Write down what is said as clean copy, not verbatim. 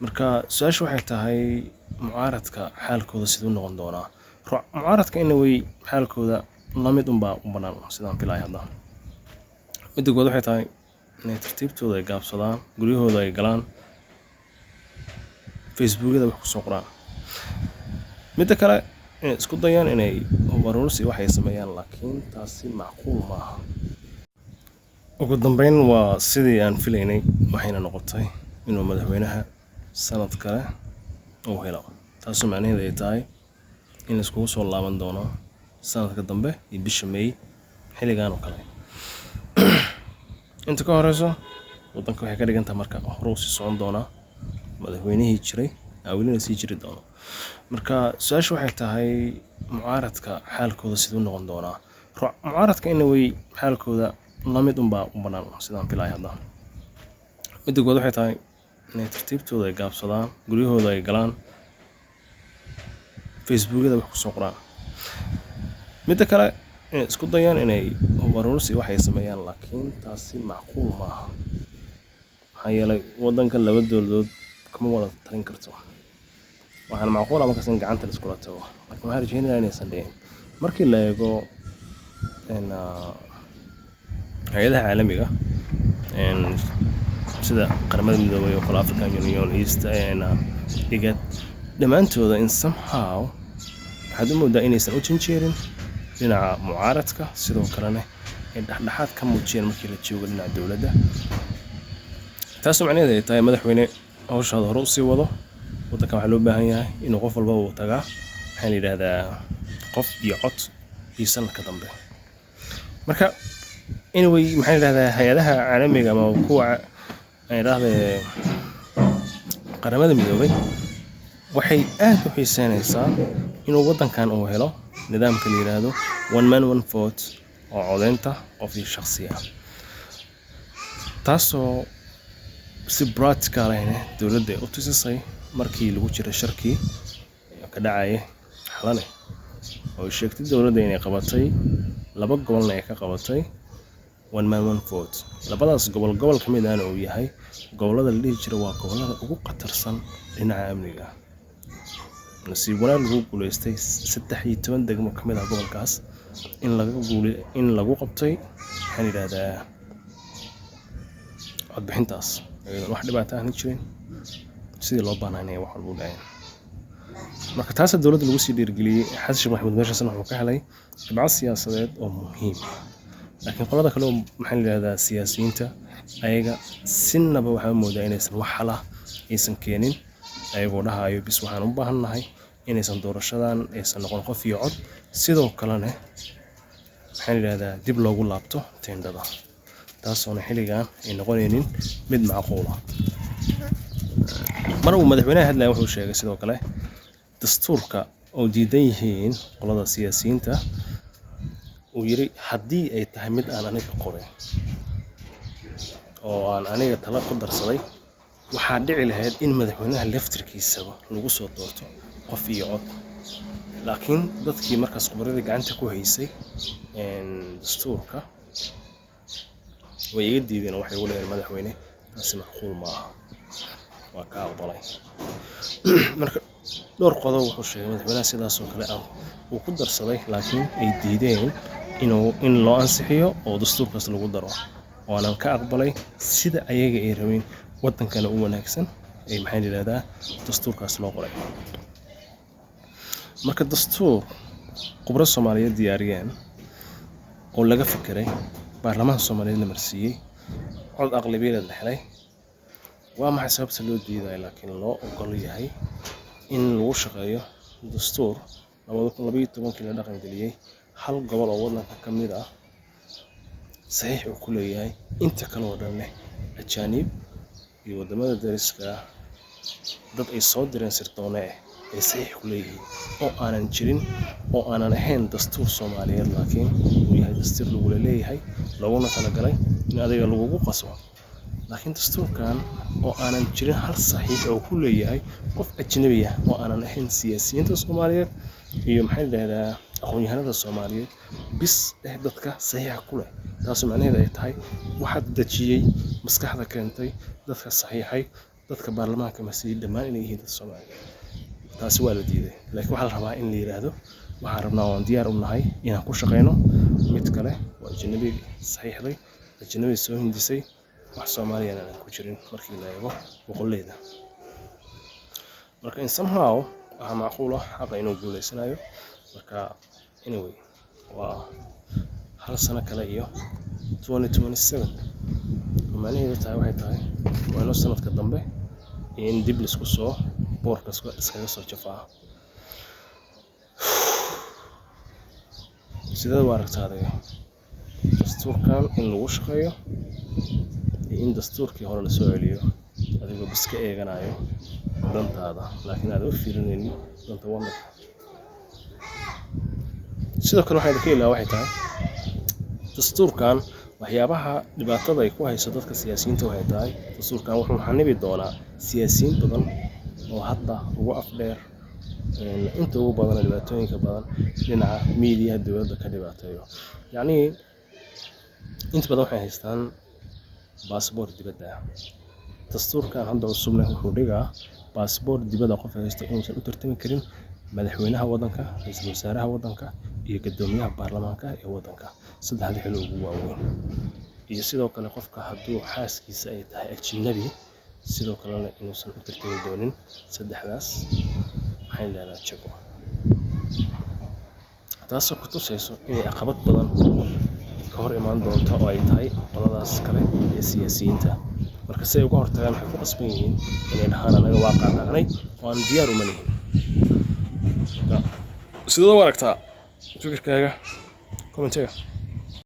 Marka su-aasha waxay tahay, mucaaradka xaalkooda siduu noqon doonaa? Mucaaradka anyway xaalkooda lamid unbaa u bannaan sidaan filaya. Hadda midda kood waxay tahay inay tartiibtooda ay gaabsadaan, guryahooda ay galaan, Facebookyada wax kusoo qoraan. Midda kale, inay isku dayaan inay hub aruursi waxay sameeyaan, laakiin taasi macquul maaha. Ugu dambeyn waa sidii aan filaynay, waxayna noqotay inuu madaxweynaha sanad kale uu helo, taasoo macnaheedu ay tahay in la iskugu soo laaban doono sanadka dambe iyo bisha May xilligan oo kale. Inta ka horeyso waddanka waxay ka dhigan tahay marka hore uu sii socon doonaa madaxweynihii jiray, welina sii jiri doono. Marka su-aasha waxay tahay, mucaaradka xaalkooda siduu noqon doonaa? Mucaaradka anyway xaalkooda lamid unbaa u bannaan sidaan filaya. Hadda midda kood waxay tahay inay tartiibtooda ay gaabsadaan, guryahooda ay galaan, Facebookyada wax kusoo qoraan. Midda kale, inay isku dayaan inay hub aruursi waxay sameeyaan, laakiin taasi macquul maaha, maxaa yeelay waddanka laba dowladood kama wada talin karto. Waxaana macquul ah markaas in gacanta la iskula tago, laakiin waxaan rajeynayaa inaysan dhicin. Markii la eego hay-adaha caalamiga sida Qaramada Midoobay oo kale, African Union, East, IGAD, dhammaantooda in somehow waxaad u moodaa inaysan u janjeerin dhinaca mucaaradka, sidoo kalena ay dhexdhexaad ka muujiyeen markii la joogo dhinaca dowladda, taasoo macnaheedu ay tahay, madaxweyne, hawshaada hore usii wado. Waddanka waxaa loo baahan yahay inuu qof walba uu tagaa, maxaa la yidhahdaa, qof iyo cod iyo sanadka dambe. Marka anyway, maxaa la yidhahdaa, hay-adaha caalamiga ama kuwa aan idhaahdee Qaramada Midoobay waxay aad u xiiseynaysaa inuu waddankan uu helo nidaamka la yidhaahdo one man one vote oo codeynta qof iyo shakhsi ah, taasoo si practical ahna dowladda ay u tusisay markii lagu jiray shirkii ka dhacaya Xalane, oo ay sheegtay dowladda inay qabatay laba gobolna ay ka qabatay one man one vote. Labadaas gobol, gobol ka mid ahna uu yahay gobollada la dhihi jiray waa gobollada ugu khatarsan dhinaca amniga. Nasiib wanaag lagu guuleystay 13 degmo ka mid ah gobolkaas in lagu qabtay, maxaan yidhahdaa, codbixintaas iyadoon wax dhibaato ahna jirin, sidii loo baahnaa inay wax walba u dhaceen. Marka taasa dowladda lagu sii dhiirigeliyey. Xasan Sheekh Maxamuud meeshaasna wuxuu ka helay dhibco siyaasadeed oo muhiim ah, laakiin qolada kale oo, maxaa la yidhahdaa, siyaasiyiinta ayaga sinaba waxaa moodaa inaysan wax xal ah aysan keenin, ayagoo dhahayo bis waxaan u baahannahay inaysan doorashadan aysan noqon qof iyo cod, sidoo kalena, maxaa la yidhahdaa, dib loogu laabto teendhada, taasoona xilligan ay noqonaynin mid macquul ah. Mar uu madaxweynaha hadlaya wuxuu sheegay sidoo kale dastuurka oo diidan yihiin qolada siyaasiyiinta. Uu yiri, haddii ay tahay mid aan aniga qoray oo aan aniga tala ku darsaday, waxaa dhici lahayd in madaxweynaha laftirkiisaba lagu soo doorto qof iyo cod, laakiin dadkii markaas khubradii gacanta ku haysay dastuurka way iga diideen oo waxay igu dhaheen, madaxweyne, taasi macquul ma aha. Waa ka aqbalay. Marka dhowr qodob wuxuu sheegay madaxweynaha sidaas oo kale ah uu ku darsaday, laakiin ay diideen in loo ansixiyo oo dastuurkaas lagu daro, waanan ka aqbalay sida ayaga ay rabeen waddankana u wanaagsan ee, maxaa la yidhahdaa, dastuurkaas loo qoray. Marka dastuur khubro Soomaaliyeed diyaariyeen oo laga fikiray, baarlamaanka Soomaaliyeed la marsiiyey, cod aqlabiyadeed la helay, waa maxay sababta loo diidayo, laakiin loo ogol yahay in lagu shaqeeyo dastuur 2012-kii la dhaqan geliyey, hal gobol oo waddanka ka mid ah saxiix uu ku leeyahay, inta kale oo dhanne ajaanib iyo waddamada dariska ah dad ay soo direen sirdoone ah ay saxiix ku leeyihiin, oo aanan jirin, oo aanan ahayn dastuur Soomaaliyeed, laakiin uu yahay dastuur lagula leeyahay, looguna talagalay in adiga lagugu qaso, laakiin dastuurkan oo aanan jirin hal saxiix oo ku leeyahay qof ajnabi ah oo aanan ahayn siyaasiyiinta Soomaaliyeed iyo, maxaa la yidhahdaa, aqoon-yahanada Soomaaliyeed bis eh dadka saxiixa ku leh, taasoo macnaheedu ay tahay waxaad dejiyey maskaxda keentay dadka saxiixay. Dadka baarlamaanka marsiiyey dhammaan inay yihiin dad Soomaaliyeed. Taasi waa la diiday, laakiin waxaa la rabaa in la yiraahdo waxaan rabnaa, waan diyaar u nahay inaan ku shaqeyno mid kale oo ajnabi saxiixday, ajnabi soo hindisay, wax Soomaaliyana aan ku jirin markii la eego boqolleyda. Marka in somehow waxaa macquul ah xaqa inuu guuleysanayo. Marka anyway, waa hal sano kale iyo 2027, oo macnaheedu tahay waxay tahay waa inuu sanadka dambe in dib laisku soo boorka iskaga soo jafaa. Sideed u aragtaa adiga dastuurkan in lagu shaqeeyo iyo in dastuurkii hore lasoo celiyo, adigoo bas ka eeganayo dantaada laakiin aadan u fiirinaynin danta waddanka? Sidoo kale waxaa idinka ilaa waxay tahay dastuurkan waxyaabaha dhibaatada ay ku hayso dadka siyaasiyiinta. Waxay tahay dastuurkan wuxuu xanibi doonaa siyaasiyiin badan oo hadda ugu afdheer, inta ugu badan dhibaatooyinka badan dhinaca miidiyaha dowladda ka dhibaateeyo. Yacnii inta badan waxay haystaan baasboor dibadda ah. Dastuurkan hadda cusubna wuxuu dhigaa baasboor dibadda qof haysto inuusan u tartami karin madaxweynaha waddanka, ra'iisul wasaaraha waddanka iyo guddoomiyaha baarlamaanka ee waddanka, saddexda xil ugu waaweyn. Iyo sidoo kale qofka hadduu xaaskiisa ay tahay ajnabi, sidoo kalena inuusan u tartami doonin saddexdaas, maxay leedahay, jago. Taasoo ku tusayso inay caqabad badan ka hor imaan doonto oo ay tahay qoladaas kale ee siyaasiyiinta. Marka si ay uga hortagaan, waxay ku qasban yihiin inay dhahaan anaga waa qaadacnay oo aan diyaar uma nihin. Sidee u aragtaa? Fikirkaaga commentiga.